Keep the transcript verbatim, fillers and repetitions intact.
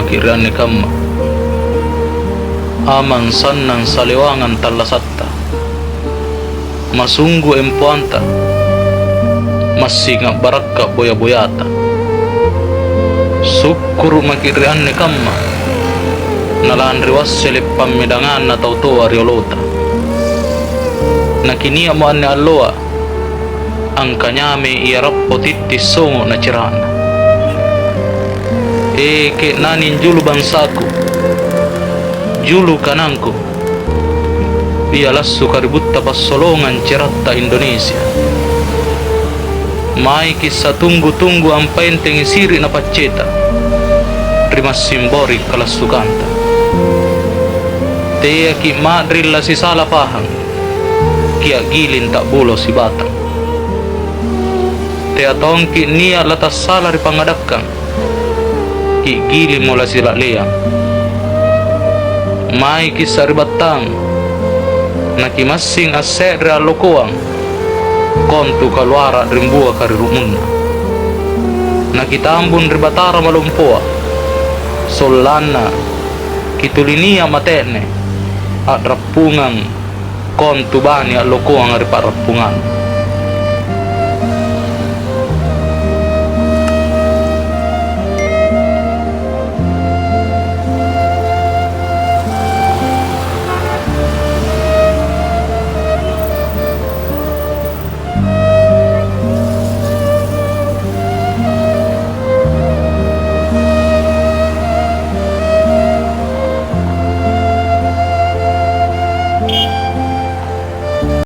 Ki' ri anne kamma, amang sannang salewangang tallasatta, masunggu empoanta, massing a'barakka' boya-boyata. Sukkuru' maki' ri anne kamma, nalanri wassele' pammedanganna tau toa riolota. Nakinia'mo anne alloa, angkanyamei ia rappo titti' songo' na cera'na. E, ke'nani julu bangsaku, julu kanangku, ia lassu kaributta passolongang ceratta Indonesia. Maiki' satunggu-tunggu ampaentengi siri' na pacceta ri massing bori' kalassukanta. Teaki' ma'ring lasisala pahang, kia'giling ta'bulo sibatang. Tea tongki' nia' latassala ri pangngadakkang, ki'gilingmo lasila'leang. Maiki' sari'battang, nakimassing asse're allokoang, kontu kaluara' rimbuaka ri ru'munna. Nakitambung ri Batara malompoa, sollanna kituli nia' mate'ne, a'rappungang kontu bani allokoanga ri pa'rappungannu.